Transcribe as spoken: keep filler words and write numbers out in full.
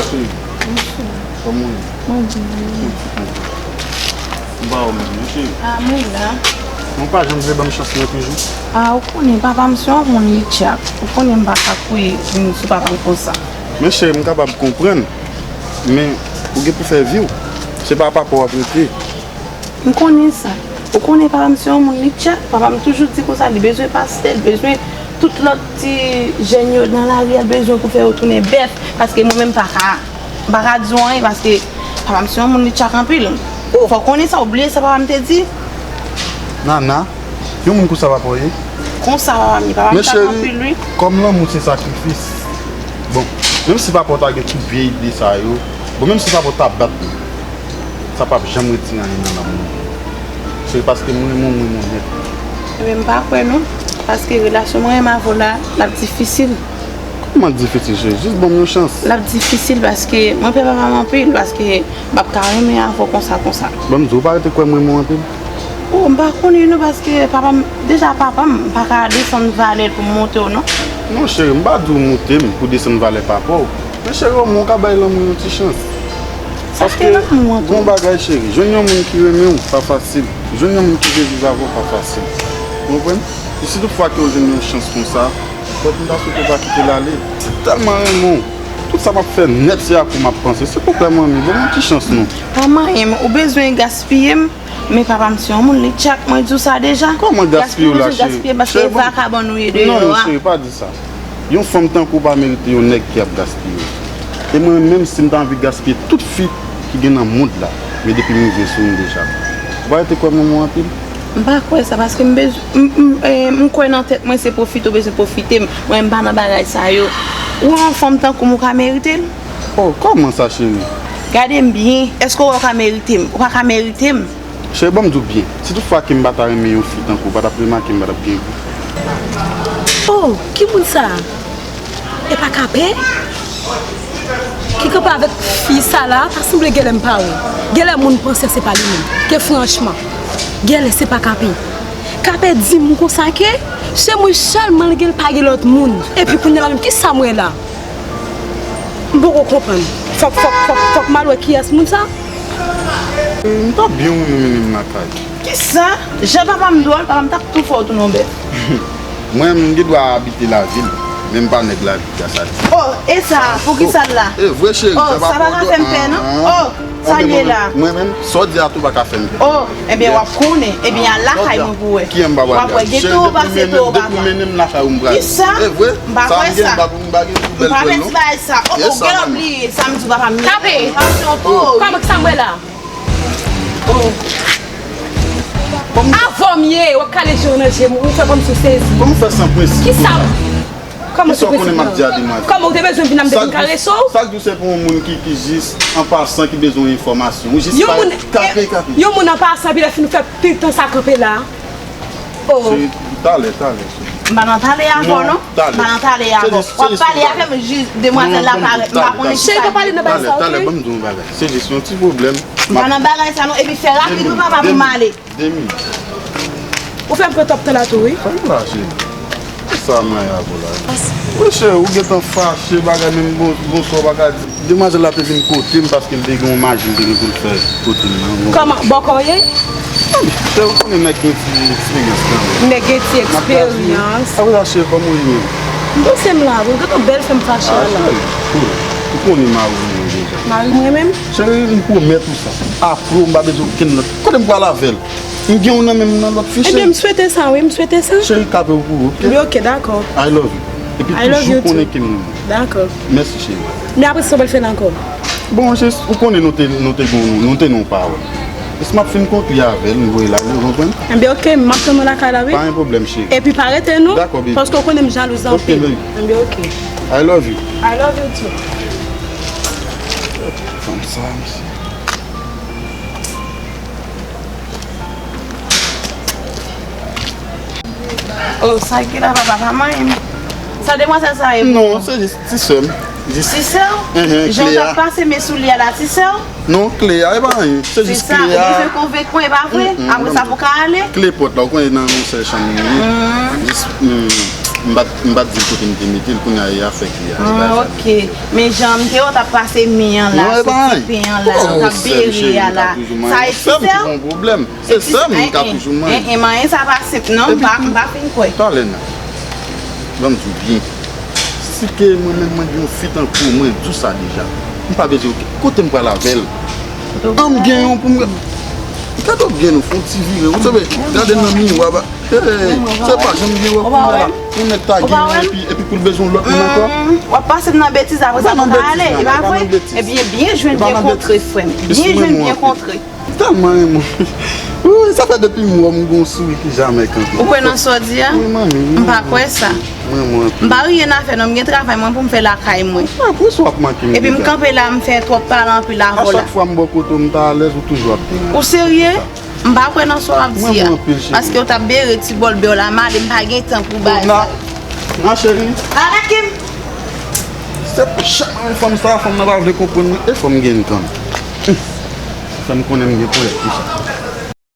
Cheri, kòman w ye? Mwen byen, mwen byen. M pa wè w menm non, cheri. Ah, mwen la. Mwen pa janm vle ban m chans mwen toujou. Ah, ou konnen papa m se yon moun li tchak. Ou konnen m pa ka kouye vin sou papa m konsa. Men cheri, m kapab konprann, men ou gen pou fè vi w. Se pa papa w ap rete. M konnen sa. Ou konnen papa m se yon moun li tchak. Papa m toujou di konsa, li bezwen pastè, li bezwen tout lòt ti jèn yo nan lari a, li bezwen pou fè yo tounen bèf, paske mwen menm m pa ka, m pa ka di w anyen, paske papa m se yon moun li tchak anpil. Fò w konnen sa, ou bliye sa papa m te di? Nana, yon moun konsa papa w ye? Konsa papa m ye, papa m tchak anpil wi. Men cheri, kòm lanmou se sakrifis. Bon, menm si papa w ta gen tout vye ide sa yo, bon, menm si papa w ta bat li, sa p ap janm retire anyen nan lanmou nou. Se paske mwen renmen w, mwen renmen w nèt. Ebyen, m pa kwè non, paske relasyon mwen menm avè w la, l ap difisil. Kòman difisil, cheri? Jis ban m yon chans. L ap difisil paske mwen pè papa m anpil, paske m p ap ka renmen avè w konsa, konsa. Ban m di w, ou pa rete kwè m renmen w anpil? Oh, m pa konnen non, paske papa m, deja papa m, m pa ka desann valè l pou m monte w non. Non, cheri, m pa di w monte m pou desann valè papa w. Men cheri, omwen w ka bay lanmou yon ti chans. Paske gen yon bagay, cheri, jwenn yon moun ki renmen w pa fasil. Jwenn yon moun ki vle viv avè w pa fasil. Ou konprann? E si toutfwa ke w jwenn yon chans konsa, fòk m ta swete w pa kite l ale. M tèlman renmen w. Tout sa m ap fè nèt se ak ou m ap panse. Silvouplè, manmi, ban m yon ti chans non. Pa manyen m, ou bezwen gaspiye m, men papa m se yon moun li tchak, mwen di w sa deja. Kòman gaspiye w la, cheri? Gaspiye m, paske e vagabon nou ye deyò a. Non, non, cheri, pa di sa. Yon fanm tankou w pa merite yon nèg ki ap gaspiye w. E mwen menm, si m ta anvi gaspiye tout fi ki gen nan mond la, men depi m rive sou m deja. Ou pa rete kwè m renmen w anpil? M pa kwè sa, paske m bezwen, m, m, eh, m kwè nan tèt mwen se pwofite w bezwen pwofite m. Mwen, m pa nan bagay sa yo. Ou wè yon fanm tankou m, ou ka merite l? Oh, kòman sa, cheri? Gade m byen. Èske w wè w ka merite m? Ou pa ka merite m. Cheri, ban m di w byen. Si toutfwa ke m pa ta renmen yon fi tankou w, pa t ap remake m, pa t ap gen gou. Oh, ki moun sa a? E pa Kapè? Ki kanpe avèk fi sa la, ta sanble genlè m pa wè. Genlè moun panse se pa li menm. Ke franchman, genlè se pa Kapè. Kapè di m konsa ke se mwen sèlman l gen, l pa gen lòt moun. Epi kounye a la menm, kisa m wè la? M poko konprann. Fòk, fòk, fòk, fòk m al wè kiyès moun sa. M t ap byen renmen mennen m lakay. Kisa? Jan papa m dwòl, papa m t ap tou fè w tounen yon bèf. Mwen, m gen dwa abite lavil, men m pa nèg lavil, sa sa di. Oh, e sa, poukisa l la? E vre, cheri, oh, sa pa ka fè m pè, non? Oh, sa l ye la? Mwen menm, sa w di a tou pa ka fè m pè. Oh, ebyen, w ap konnen. Ebyen, al lakay mwen pou wè. W ap wè, gen tou ou pase, tou ou pa pase. Kisa? M pa kwè sa. M pa gen pou bèl pwèl non. Sa, oh, oh, gen lòt bliye, sa m di w papa m ye. Kapè. Kòman ki sa m wè la? Oh. Avè w m ye, w ap kale je w nan je m, ou fè kòmsi w sezi. Kòman w fè san prensip konsa? Kisa? Kòman san prensip? Kisa w konnen m ap di a demwazèl? Kòman w te bezwen vin la m te vin karese w? Sa k di w se pou yon moun ki, ki jis an pasan ki bezwen yon enfòmasyon. Ou jis pa kapè, kapè. Yon moun an pasan, epi lè fin ou fè pil tan sa kanpe la. Oh. Cheri, talè, talè, cheri. M pa nan talè avè w, non. M pa nan talè avè w. W ap pale avè m, jis demwazèl la parèt. M pa konnen ki sa l ye. Talè, talè, ban m di w yon bagay. Se jis yon ti pwoblèm. M pa nan bagay sa, non. Epi fè rapid, wi, papa, pou m ale. De minit. Ou fè m pran twòp tan la tou, wi. Fè m la, cheri. Sa mwen avè w la. Wi, cheri, ou gentan fache, bagay menm bon, bonswa w pa ka di. Demwazèl la te vin kote m paske l te gen yon maji l te gen pou l fè kote m nan. Kòman? Bòkò w ye? Cheri, ou konnen nèg gen ti eksperyans kanmenm. Nèg gen ti eksperyans. Apre sa, cheri, kòman w ye menm? M panse m la, wi. Gade yon bèl fanm fache a la. Ah, cheri, ou konnen mari m mwen deja. Mari mwen menm? Cheri, m pwomèt ou sa. Apre w, m pa bezwen okenn lòt. Kote m pral avè l? M gen w nan men m nan lòt fi, cheri. Ebyen, m swete sa, wi, m swete sa. Cheri, kapè w pou ou, oke? Wi, oke, dakò. I love you. Epi toujou konnen ke m renmen w. Dakò. Mèsi, cheri. Men apre sa, sa w pral fè la ankò? Bon, jis, ou konnen nou te, nou te gen, nou te nan yon pawòl. Jis m ap fin konkli avè l, m voye l ale, ou konprann? Ebyen, oke, m ap tann ou lakay la, wi. Pa gen pwoblèm, cheri. Epi pa rete, non. Dakò, baby. Paske ou konnen m jalouz anpil. Oke, baby. Ebyen, oke. I love you. I love you too. Fanm sa, mesye. Oh, sa ki la, papa, pa manyen m. Sa demwazèl sa ye pou ou? Non, se jis ti sè m. Jis ti sè w? Jan w t ap pase men sou li a la, ti sè w? Non, kle a, e pa anyen. Se jis kle a. Ou bezwen konvenk mwen, e pa vre? Apre sa, pou ka ale? Kle pòt la, ou konnen nan yon sèl chanm nou ye. Jis, hmm. M pa t, m pa t di l kote m te mete l, kounye a e afè ki a, e pa afè. Ok. Men jan m te wè w t ap pase men an la, sou ti pen an la, w t ap bere a la. Sa e ti sè w? Se sè m, m ka toujou manyen. Manyen sa pa senp non, m pa fin kwè. Talè nan. Ban m di w byen. Si ke mwen menm mwen gen yon fi tankou mwen, di w sa deja. M pa bezwen kote m pral avè l. An m gen yon pou m. Gade w byen nou fè yon ti vire. Ou sove, gade nan miwa ba. Hey, se pa janm gen wè kounye a la. Yon nèg ta gen yon epi, epi pou l bezwen lòt moun ankò. W ap pase m nan betiz apre sa pou ta ale, e pa vre? Ebyen, byen jwenn byen kontre frè m. Byen jwenn byen kontre. Tèlman renmen w. Wi, sa fè depi m wè w m gon souri ki jamè kanpe. Ou kwè nan sa w di a? Wi, manmi. M pa kwè sa. Mwen mwen anpil. M pa riyen afè non, m gen travay mwen pou m fè lakay mwen. Apre sa w ap manke m. Epi m kanpe la, m fè twòp pale anpil avè w la. A chak fwa m bò kote w m ta alèz ou toujou ap deranj. Ou serye? M pa kwè nan sa w ap di a. Mwen mwen anpil cheri. Paske w t ap bere ti bòl bè w la, m ale m pa gen tan pou bay sa. Nan cheri. Atake m. Se pou chak mwen fanm sa, fanm nan pa vle konprann mwen, e fanm gen tan. Fanm konnen m gen ponyèt pou sa.